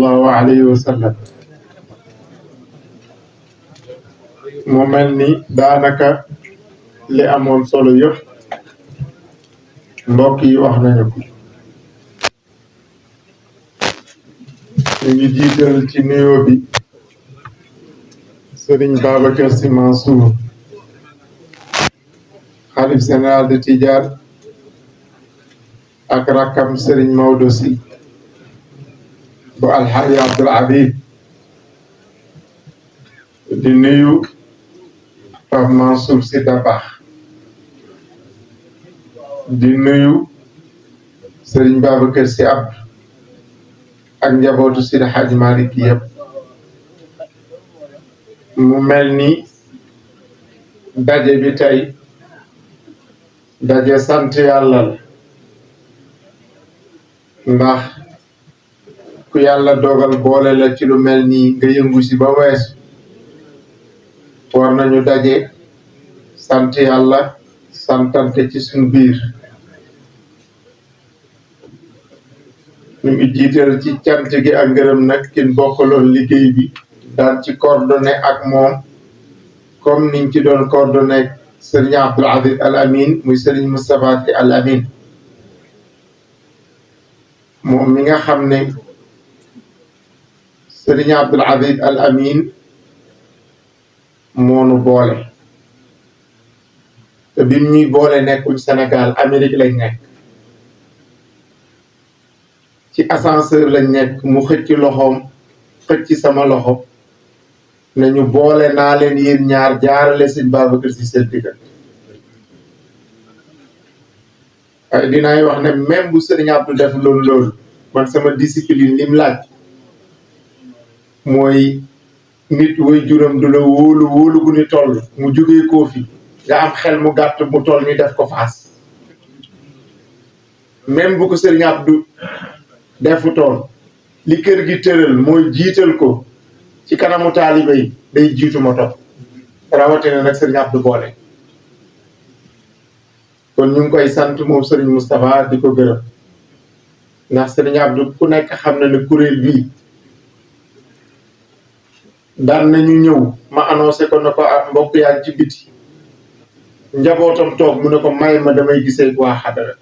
sallallahu alayhi wa sallam mu mel ni daanaka li amoon solo yëpp mbokk yi wax nañu ko. ñu ngi jiital ci nuyoo bi Serigne Babacar Sy Mansour xalif général de Tidiane ak rakkam Serigne Maodo Sy bu Alxaaji Abdul Aziz di nuyu Pape Mansour Sy Dabakh di nuyu Serigne Babacar Sy Abdou ak njabootu Seydi Hadji Malick yëpp. mu mel ni daje bi tey daje sant yàlla la ndax ku yàlla dogal boole la ci lu mel nii nga yëngu si ba weesu war nañu daje sant yàlla santante ci suñu biir. ñu ngi jiital ci cant gi ak ngërëm nag kin bokkaloon liggéey bi daan ci coordonné ak moom comme niñ ci doon coordonné Serigne Abdoul Aziz Al Amin muy Serigne Moustapha Sy Al Amin moom mi nga xam ne Serigne Abdoul Aziz Al Amin moonu boole te bim ñuy boole nekkuñ Sénégal Amérique lañ nekk ci ascenseur lañ nekk mu xëcc loxoom xëcc sama loxo nañu boole naa leen yéen ñaar jaarale sëñ Babacar Sy seen diggante. waaye dinaay wax ne même bu sëriñ Abdou def loolu man sama discipline lim laaj mooy nit way juram du la wóolu gu ni toll mu jógee koo fi nga am xel mu gàtt mu toll ni def ko faas même bu ko sëriñ Abdou defutoon li kër gi tëral mooy jiital ko ci kanamu taalibe yi day jiitu ma topp rawatina nag sëriñ Abdou boole kon ñu ngi koy sant moom sëriñ Moustapha di ko gërëm ndax sëriñ Abdou ku nekk xam na ne kuréel bii daan nañu ñëw ma annoncé ko na ko mbokk yaa ci biti njabootam toog mu ne ko may ma damay gisee waa xadara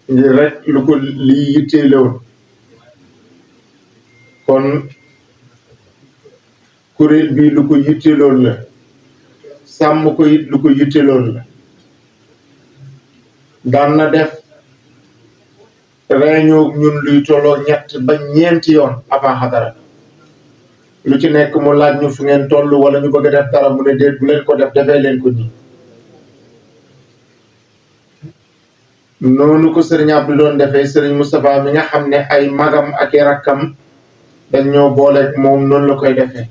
ngir rek lu ko lii yitteeloon kon kuréel bi lu ko yitteeloon la sàmm ko it lu ko yitteeloon la daan na def réunion ñun luy tolloo ñett ba ñeenti yoon avant xadara lu ci nekk mu laaj ñu fu ngeen toll wala ñu bëgg a def dara mu ne déet bu leen ko def defee leen ko nii noonu ko sëriñ Abdou doon defee sëriñ Moustapha mi nga xam ne ay magam ak i rakkam dañ ñoo booleeg moom noonu la koy defee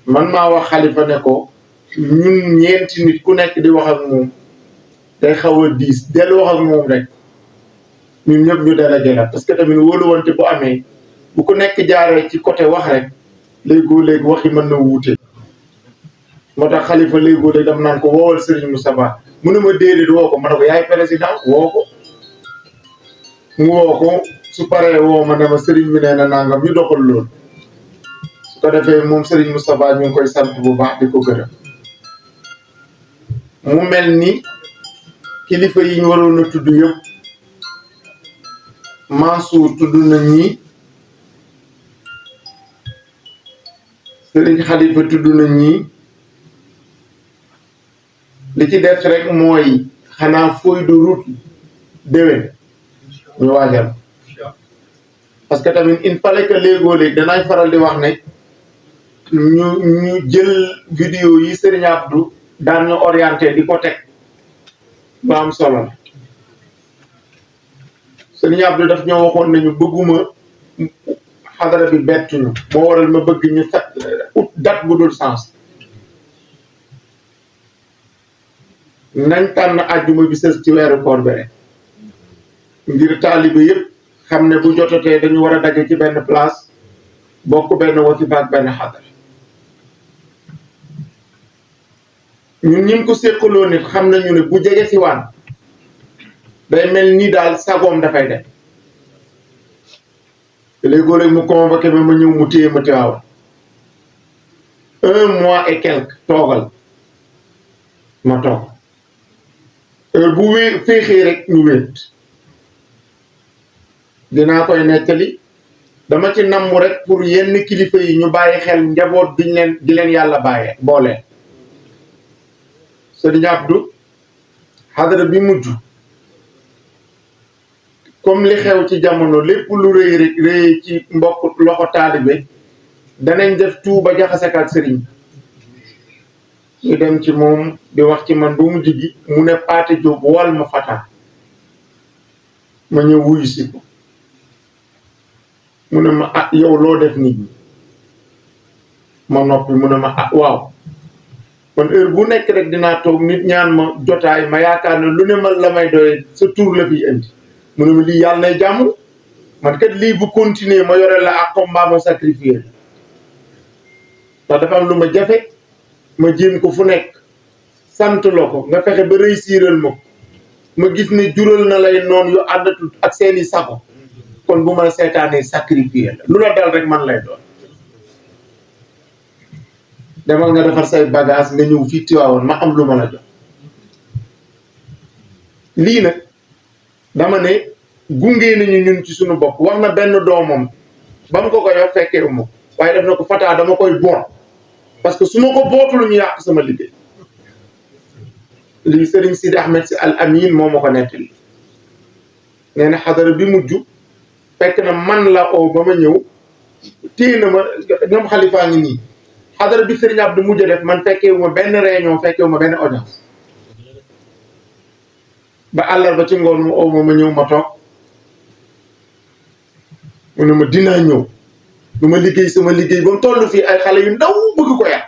man maa wax xalifa ne ko ñun ñeenti nit ku nekk di wax ak moom day xaw a diis del wax ak moom rek ñun ñëpp ñu délégué la parce que tamit wóolu wante bu amee bu ku nekk jaaree ci côté wax rek léegi waxi mën na wuute moo tax xalifa léegi dam naan ko woowal sëriñ Moustapha mu ne ma déedéet woo ko ma ne ko yaay président woo ko mu woo ko su paree woo ma ne ma sëriñ bi nee na nangam ñu doxal loolu su ko defee moom sëriñ Moustapha ñu ngi koy sant bu baax di ko gërëm mu mel ni kilifa yi ñu waroon a tudd yëpp Mansour tudd na ñi sëriñ Xalifa tudd na ñi li ci def rek mooy xanaa feuille de route déwén ñu waajal parce que tamit il fallait que léegoo-léeg danaay faral di wax ne ñu jël vidéo yi Serigne Abdou daan ñu orienté di ko teg ba am solo la Serigne Abdou daf ñoo waxoon nañu bëgguma xadara bi bettuñu moo waral ma bëgg ñu ut date bu dul sens nañ tànn àjjuma bi sës ci weeru koor bi rek ngir taalibe yëpp xam ne bu jotatee dañu war a daje ci benn place bokk benn wasifa ak benn xadara ñun ñim ko séqaloo nit xam nañu ne bu jege si waan day mel ni daal sagoom dafay dem léegoo-léeg mu convoqué ma ñëw mu téye ma Tiwaawan 1 mois et quelque toogal ma toog heure bu féexee rek ñu wéet dinaa koy nettali dama ci namm rek pour yenn kilifa yi ñu bàyyi xel njaboot di leen yàlla bàyyee boole. Sëriñ Abdou xadara bi mujj comme li xew ci jamono lépp lu rëy rek rëy ci mbokk loxo taalibe danañ def tuuba jaxase ak sëriñ ñu dem ci moom di wax ci man bu mujj gi mu ne Paate Jóob wal ma fata ma ñëw wuyu si ko mu ne ma ah yow loo def nit ñi ma noppi mu ne ma ah waaw kon heure bu nekk rek dinaa toog nit ñaan ma jotaay ma yaakaar ne lu ne ma la may doy sa tur la fiy indi mu ne ma lii yàlla nay jàmm man kat lii bu continuer ma yore la ak combat ma sacrifier ndax dafa am lu ma jafe ma jéem ko fu nekk sant la ko nga fexe ba réussiral ma gis ne jural na lay noonu yu àndatul ak seeni sago kon bu ma seetaanee sacrifier la lu la dal rek man lay doon demal nga defar say bagage nga ñëw fii Tiwaawan ma am lu ma la jox lii nag dama ne gungee nañu ñun ci suñu bopp wax na benn doomam ba mu ko koy wax fekkee uma waaye def na ko fataa dama koy boot parce que su ma ko bootul ñu yàq sama liggéey lii Serigne Sidi Ahmed si Al Amin moo ma ko nettali nee na xadara bi mujj fekk na man la oo ba ma ñëw téye na ma ñoom xalifaa ngi nii xadara bi Serigne Abdou mujj def man fekkeewu ma benn réunion fekkeewu ma benn audience ba àllarba ci ngoon mu oo ma ñëw ma toog mu ne ma dinaa ñëw du ma liggéey sama liggéey ba mu toll fii ay xale yu ndaw bëgg ko yàq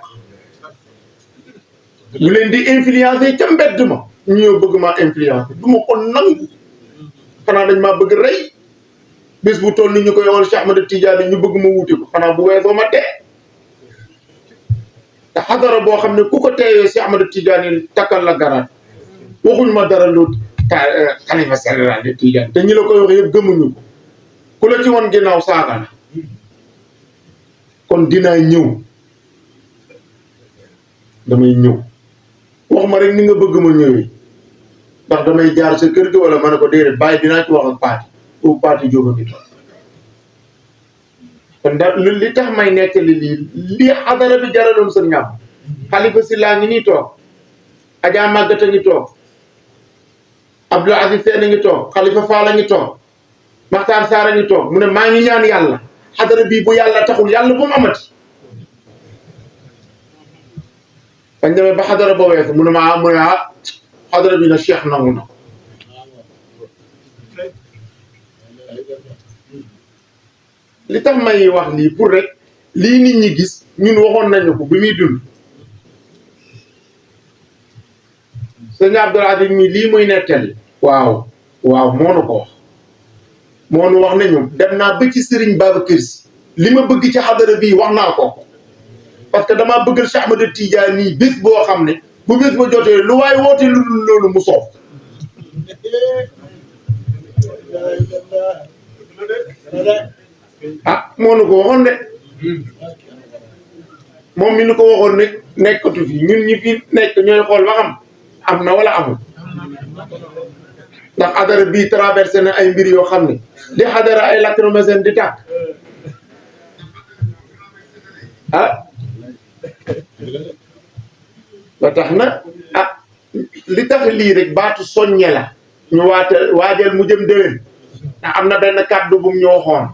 ñu leen di influencer ca mbedd ma ñu ñëw bëgg maa influencer du ma ko nangu xanaa dañ maa bëgg rey bés bu toll ni ñu koy woon Cheikh Ahmed Tidiane ñu bëgg ma wuute ko xanaa bu weesoo ma dee te xadara boo xam ne ku ko teewee Cheikh Ahmed Tidiane takkal la garaat waxuñ ma dara lu xalifa général de Tidiane te ñi la koy wax yëpp gëmuñu ko ku la ci woon ginnaaw saaga la kon dinaa ñëw damay ñëw wax ma rek ni nga bëgg ma ñëwee ndax damay jaar sa kër gi wala ma ne ko déedéet bàyyi dinaa ci wax ak paati boobu paati jóg a ngi toog kon da li tax may nettali lii xadara bi jaraloon sa ñàpp xalifa Silla ngi nii toog Adja Maggata ngi toog Abdou Aziz Sène a ngi toog xalifa Fall a ngi toog Maxtaar Saar a ngi toog mu ne maa ngi ñaan yàlla xadara bii bu yàlla taxul yàlla bu mu amati bañ demee ba xadara ba weesu mu ne xadara bi na cheikh nangu na li tax may wax lii pour rek lii nit ñi gis ñun waxoon nañu ko bi muy dund sëñ Abdoul Aziz mi lii muy nettali waaw moo nu ko wax moo nu wax nañu dem naa ba ci Serigne Babacar Sy li ma bëgg ci xadara bii wax naa ko parce que damaa bëggal Cheikh Ahmed Tidiane nii bés boo xam ne bu bés ba jotee lu waaye woote lu loolu mu soof moo nu ko waxoon de moom mi nu ko waxoon ne nekkatu fi ñun ñi fi nekk ñooy xool ba xam am na wala amul ndax xadara bii traversé na ay mbir yoo xam ne di xadara ay lacrymogène di tàkk ba tax na li tax lii rek baatu soññe la ñu waajal mu jëm déwén ndax am na benn kàddu bu mu ñu waxoon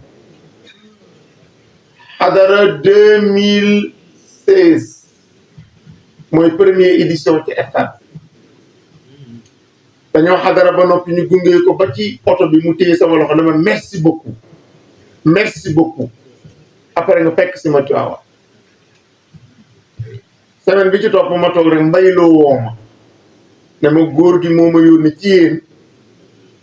xadara 2016 mooy première édition ci stade dañoo xadara ba noppi ñu gunge ko ba ci oto bi mu téye sama loxo dama merci beaucoup après nga fekk si ma Tiwaawan semaine bi ci topp ma toog rek mbayloo woo ma ne ma góor gi moo ma yónni ci yéen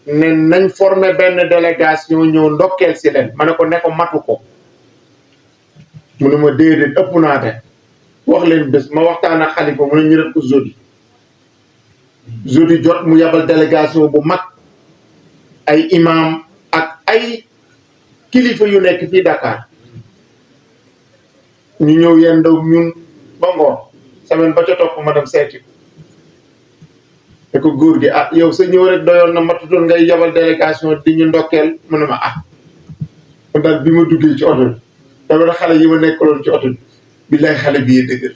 ne nañ formé benn délégation ñëw ndokkeel si leen ma ne ko matu ko mu ne ma déedéet ëpp naa de wax leen bés ma waxtaan ak xalifa mu ne ñu def ko jeudi jot mu yabal délégation bu mag ay imam ak ay kilifa yu nekk fii Dakar ñu ñëw yendaw ñun ba ngoon semaine ba ca topp ma dem seeti te ko góor gi ah yow sa ñëw rek doyoon na matutoon ngay yabal délégation di ñu ndokkeel mu ne ma ah man daal bi ma duggee ci oto bi dama xale yi ma nekkaloon ci oto bi billaay xale bi dëgër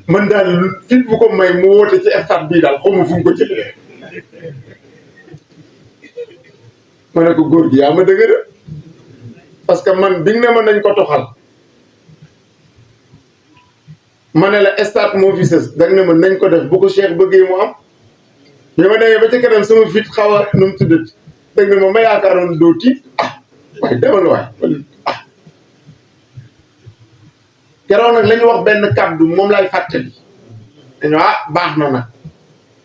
man daal fit bu ko may mu woote ci stade bii daal xaw ma fu mu ko jëlee ma ne ko góor gi yaa ma dëgër parce que man bi nga ne ma nañ ko toxal ma ne la stade moo fi sës da nga ne ma nañ ko def bu ko Cheikh bëggee mu am bi ma demee ba ci kanam sama fit xaw a nu mu tuddati da nga ne ma yaakaaroon doo tiit ah waaye demal waay ah keroog nag la ñu wax benn kàddu moom lay fàttali dañu ah baax na nag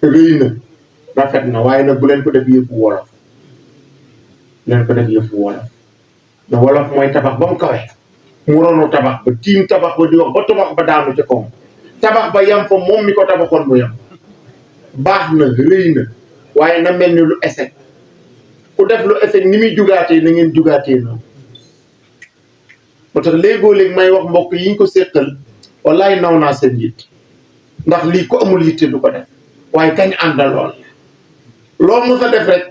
rëy na rafet na waaye nag bu leen ko def yëfu wolof bu leen ko def yëfu wolof te wolof mooy tabax ba mu kawe mu ronu tabax ba tiim tabax ba di wax ba tabax ba daanu ci kawam tabax ba yam fa moom mi ko tabaxoon mu yam baax na rëy na waaye na mel ni lu échec ku def lu échec ni muy jugaatee na ngeen jugaatee noonu moo tax léegoo-léeg may wax mbokk yi ñu ko séqal wallaay naw naa seen yitt ndax lii ko amul yitte du ko def waaye kañ àndaloon loo mos a def rek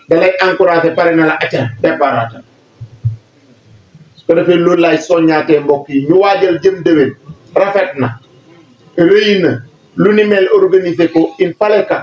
da lay encouragé pare na la acca déparata su ko defee loolu laay soññaatee mbokk yi ñu waajal jëm déwén rafet na rëy na lu ni mel organiser ko il fallait que